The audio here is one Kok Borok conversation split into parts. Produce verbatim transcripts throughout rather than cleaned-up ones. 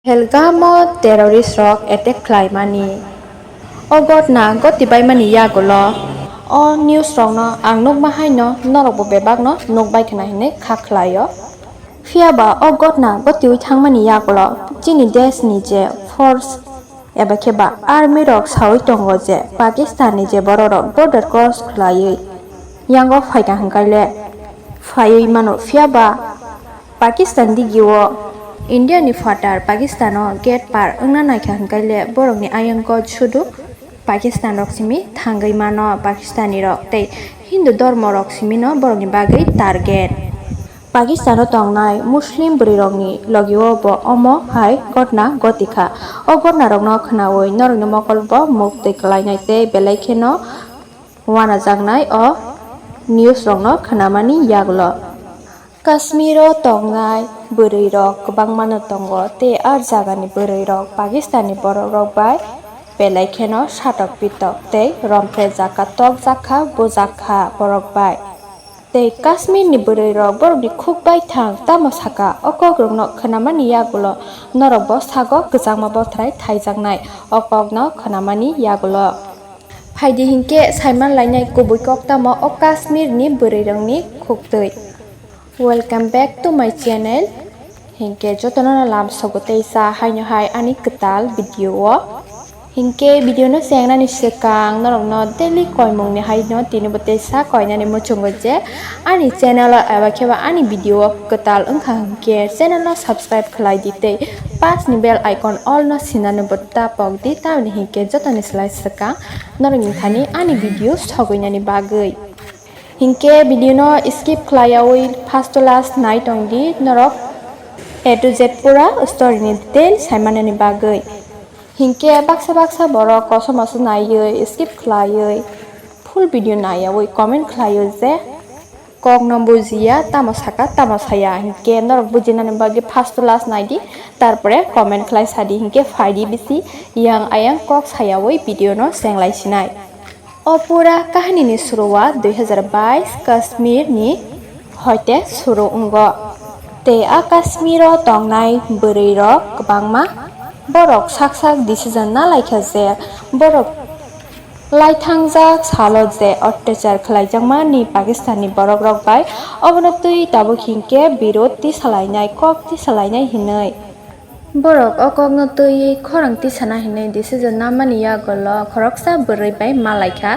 Pahalgamo terrorist rok attack khlaimani. O gotna goti baimani yagulo o news rokno ang nukma haino norokbo bebakno nukbai khna hinwi kha khlaio. Phiyaba o gotna gotiwi thangmani yagulo chini deshni je force eba khe ba army rok sawi tongo je Pakistan ni je borok rok border cross khlaiwi yango phaikha hwnkhe le phaiwi mano, phiyaba Pakistan digio India ni phatar Pakistan o gate par wngna naikha hwnkhe le borok ni ayang go sudu Pakistan rok simi thangwi mano, Pakistani rok tei Hindu dormo rok simi no borok ni bagwi target. Pakistan o tongnai Muslim bwrwi rok ni logi o bo omo hai gotna goti kha. O gotna rok no khwnawi norok ni mokol bo muk twi kwlai nai tei belai kheno uanajaknai o news rokno khwnamani yagulo. Kashmir o tongnai bwrwi rok kwbangma no tongo tei a jagani bwrwi rok Pakistan ni borok rok bai belai kheno satok pitok tei romphre jaka tok jakha bujak kha borok bai. Tei Kashmir ni bwrwi rok borok ni khuk bai thang tamo saka o kok rok no khwnamani yagulo norok bo sago kwchangma bothrai thaijaknai o kok no khwnamani yagulo. Phaidi hinkhe saiman lainai kubui kok tamo o Kashmir ni bwrwi rokni khuktwi. Welcome back to my channel. Hinkhe jotono no lam sogo tei sa haino hai ani kwtal video o. Hinkhe video no chengnani swkang norokno daily koimungni haino tini bo tei sa koinani muchungo je ani channel o eba khe ba ani video o kwtal wngkha hinkhe channel no subscribe khlai di tei pas ni bell icon all no sinani bo ta pok di tamni hinkhe jotoni slai swkang norokni thani ani video sogoinani bagwi. Hinkhe video no skip khlaiyawi first to last nai tong di norok A to Z pura story ni detail saimanani bagwi. Hinkhe baksa baksa borok kosom mosom naiwi skip khlaiwi full video naiyawi comment khlaio je kok no bujiya tamo saka tamo saya hinkhe norok bujinani bagwi first to last nai di tarpore comment khlai sa di hinkhe phai di bisi yang ayang kok sayawi video no chenglai sinai. O pura kahanini suruwa dui hazar bais Kashmir ni hoite suru wngo. Tei a Kashmir o tongnai bwrwi rok kwbangma borok sak sak decision na laikha je borok laithangjak salo je otyachar khlaijakma ni Pakistan ni borok rok bai obono twi tabuk hinkhe birod tisalainai kok tisalainai hinwi. Borok o kokno twiwi khorang tisana hinwi decision namani yagulo khoroksa bwrwi bai malaikha.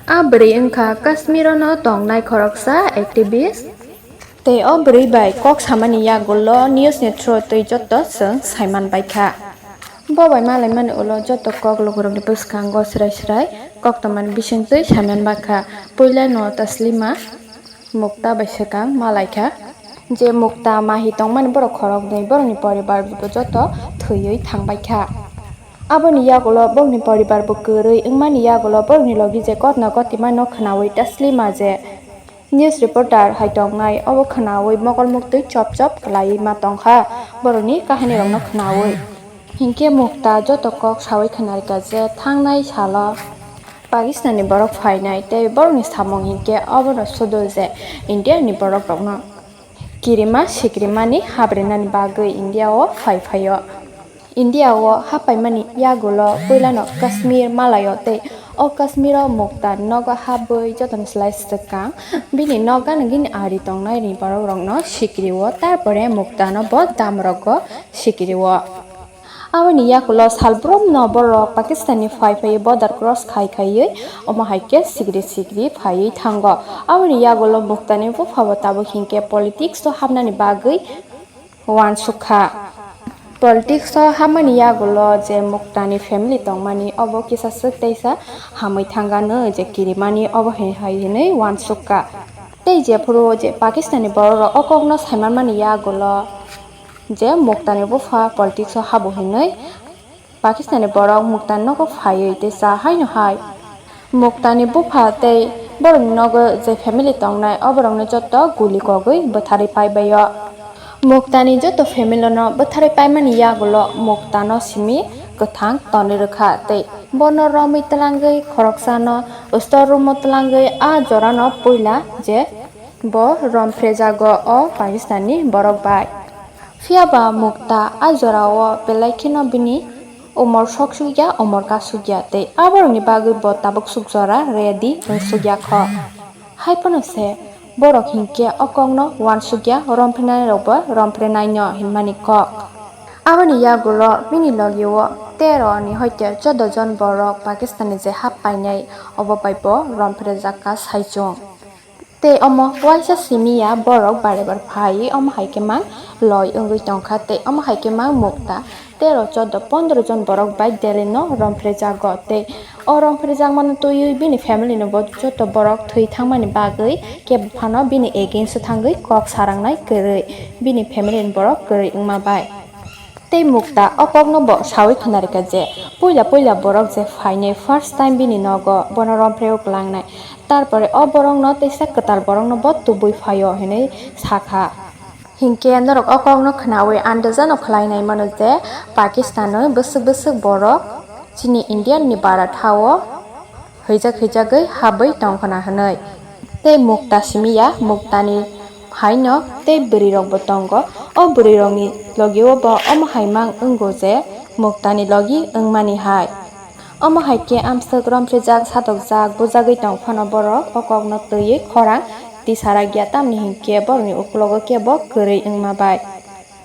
A bwrwi wngkha Kashmir-o no tongnai khoroksa activist. Tei o bwrwi bai kok samani yagulo news ni through twi joto chwng saiman baikha. Bo bai malaimani ulo joto kok lukurokni bwskango swrai swrai kok tongmani bisingtwi saiman bakha. Puila no Taslima Mukta bai swkang malaikha je Mukta mahi tongmani borok khoroknwi, borokni poribar bo joto thwiwi thangbaikha. Aboni yagulo borokni poribar bo kwrwi wngmani yagulo borokni logi je kotna kotima no khwnawi Taslima je news reporter hai tongnai, obo khwnawi mokol muktwi chop chop kwlaiwi ma tongkha borokni kahinirokno khwnawi. Hinkhe Mukta joto kok sawi khwnarikha je thangnai salo Pakistan ni borok phainai tei borokni samung hinkhe obono sudu je India ni borok rokno kirima sikrimani habrinani bagwi India o phai phaio. India o hapaimani yagulo puilano Kashmir malaio tei o Kashmir o Mukta nogo habwi jotoni slai swkang bini nok gana gini ari tongnai ni borok rokno sikrio, tarpore Mukta no bo dam rogo sikrio. Aboni yagulo salbrumno borok Pakistan ni phai phaiwi border cross khai khaiwi omo hai khe sikri sikri phaiwi thango. Aboni yagulo Muktani bupha bo tabuk hinkhe politics o hapnani bagwi uansukha. Politics o hapmani yagulo je Muktani family tongmani obo kisa swk teisa hamwi thangano je kirimani obo hai hinwi uansukha. Tei jephuru je Pakistan ni borok rok o kokno saimanmani yagulo je Muktani bupha politics o habo hinwi Pakistan ni borok Muktani nogo phaiwi tei cha haino hai Muktani bupha tei borokni nogo je family tongnai o borokno joto guli kogwi bwtharwi paibaio. Muktani joto family no bwtharwi paimani yagulo Muktano simi kwthang tonwi rwkha tei bono romwi twlangwi khoroksano store room o twlangwi a jorano puila je bo romphrejago o Pakistan ni borok bai. Phiya ba Mukta a jorao belai kheno bini umor sok sukya, umor ka sukya tei aborokni bagwi bo tabuk suk jora ready wng sukya kho. Hai phano se borok hinkhe o kokno uansukya, romphrinairokbo romphrenaino hinmani kok. Aboni yagulo bini logio tero ni hoite chordo jon borok Pakistan ni je hap painai, obo bai bo romphrejak kha saichung. Tei omo uaisa simi ya, borok bare bar phai omo hai khe mang loi wngwi tongkha tei omo hai khe mang Mukta tero chordo pondro jon borok bai Delhi no romphrejak go tei o romphrejak mano twiwi bini family no bo joto borok thwi thangmani bagwi kebo phano bini against o thangwi kok sarangnai kwrwi bini family ni borok kwrwi wngma bai. Tei Mukta o kokno bo saui khwnarikha je puila puila borok je phainai first time bini nogo bono romphreo kwlangnai, tarpore o borokno teisa kwtal borokno bo tubui phaio hinwi sakha. Hinkhe norok o kokno khwnaui andajano khlainai mano je Pakistano bwswk bwswk borok chini Indian ni bara thao hwijak hwijakgwi habwi tongkhwna hwnwi. Tei Mukta simi ya, Muktani haino tei bwrwirokbo tongo. O bwrwirokni logio bo omo hai mang wngo je Muktani logi wngmani hai. Omo hai khe amswk romphrijak, satokjak, bujagwi tong phano borok o kokno twiwi khorang tisarakya, tamni hinkhe borokni ukulogo kebo kwrwi wngma bai.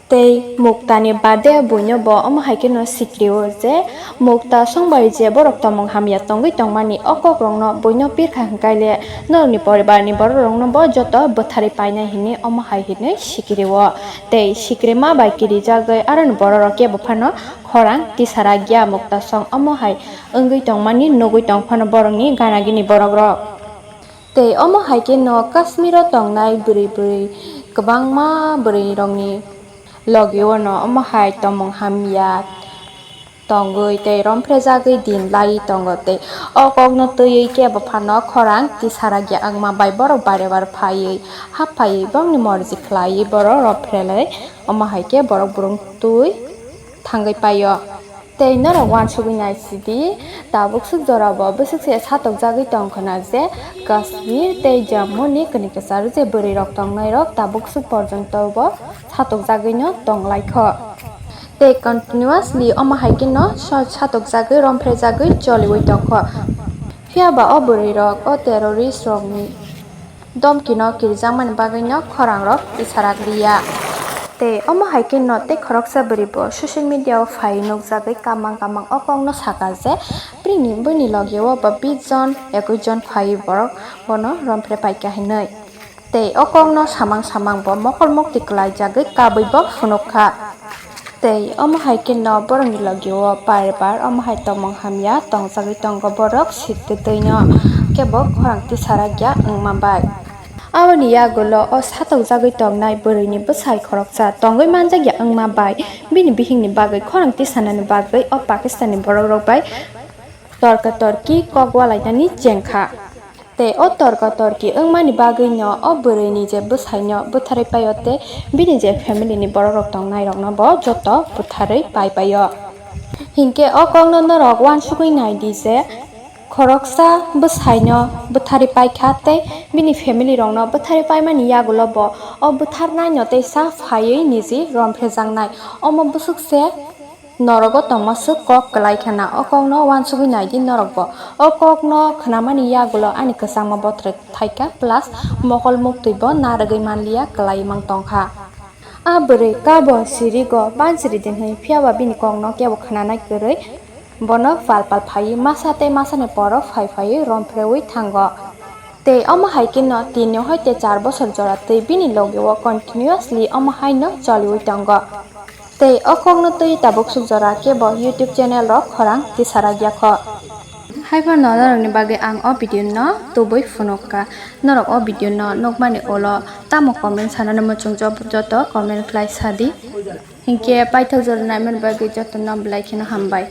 Tei Muktani bade buino bo omo hai kheno sikrio je Mukta songbai je borok tomong hamya tongwi tongmani o kokrokno buino pirkha hwnkhaile norokni poribarni borokrokno bo joto bwtharwi painai hinwi omo hai hinwi sikrio. Tei sikrima bai kirijagwi aroni bororok kebo phano khorang tisarakya, Mukta song omo hai wngwi tongmani nugwi tong phano borokni ganagini borokrok. Tei omo hai khe no Kashmiro tongnai bwrwi bwrwi kwbangma bwrwirokni logio no omo hai tomong hamya tongwi tei romphrejagwi din laiwi tongo tei o kokno twiwi kebo phano khorang tisarakya wngma bai borok bare bare phaiwi hap phaiwi bongni morji khlaiwi borok romphrelwi omo hai khe borok burung twi thangwi paio. Tei norok uansugwi naisidi, tabuk swk jorao bo bwswk se satokjagwi tongkhwna je Kashmir tei Jammu ni kwnwi kwcharo je bwrwirok tongnairok tabuk swk porjonto bo satokjagwino tonglaikho. Tei continuously omo hai kheno sa-, satokjagwi romphejagwi choliwi tongkho. Phiya ba o bwrwirok o terrorist rokni domkino kirijakmani bagwino khorangrok tisarak liya. Tei omo hai khe no tei khoroksa bwrwi bo social media o phai nukjagwi kamang kamang o kokno sakha je bini, bini logio bo bis jon, ekwis jon phai borok bono rompre paikha hinwi. Tei o kokno samang samang bo mokol mukti kwlaijagwi kabwi bo phunukha. Tei omo hai khe no borokni logio bar bar omo hai tongmung hamya tongjagwi tongo borok sitwtwino kebo khorang tisarakya wngma bai. Aboni yagulo o satokjagwi tongnai bwrwini bwsai khoroksa tongwi manjakya wngma bai bini bihikni bagwi khorang tisanani bagwi o Pakistanni borokrok bai torka torki kok walainani chengkha. Tei o torka torki wngmani bagwino o bwrwini je bwsaino bwtharwi paio tei bini je family ni borokrok tongnairokno bo joto bwtharwi pai paio. Hinkhe o kokno norok uansugwi naidi je khoroksa bwsaino bwtharwi paikha tei bini family rokno bwtharwi paimani yagulo bo o bwtharnaino teisa phaiwi niji romphrejaknai. Omo bwswk se Norogo tongma swk kok kwlai khana, o kokno uansugwi naidi norokbo. O kokno khnamani yagulo ani kwchangma bothorwi thaikha, plus mokol muktwibo narwgwi manliya kwlai mang tongkha. A bwrwi kabo sirigo bansiri din hwnwi, phiyaba bini kokno kebo khnanai kwrwi bono pal pal phaiwi masa tei masani poro phai phaiwi romphrewi thango. Tei omo hai kheno tini hoite char bosor jora twi bini logio continuously omo haino choliwi tongo. Tei o kokno twi tabuk suk jora kebo YouTube channel rok khorang tisarak ya kho. Haiphano norokni bagwi ang o video no tubui phunukha. Norok o video no nukmani ulo tamo comment sanani muchung job joto comment khlai sadi. Hinkhe paithak jora naimani bagwi jotono belai kheno hambai.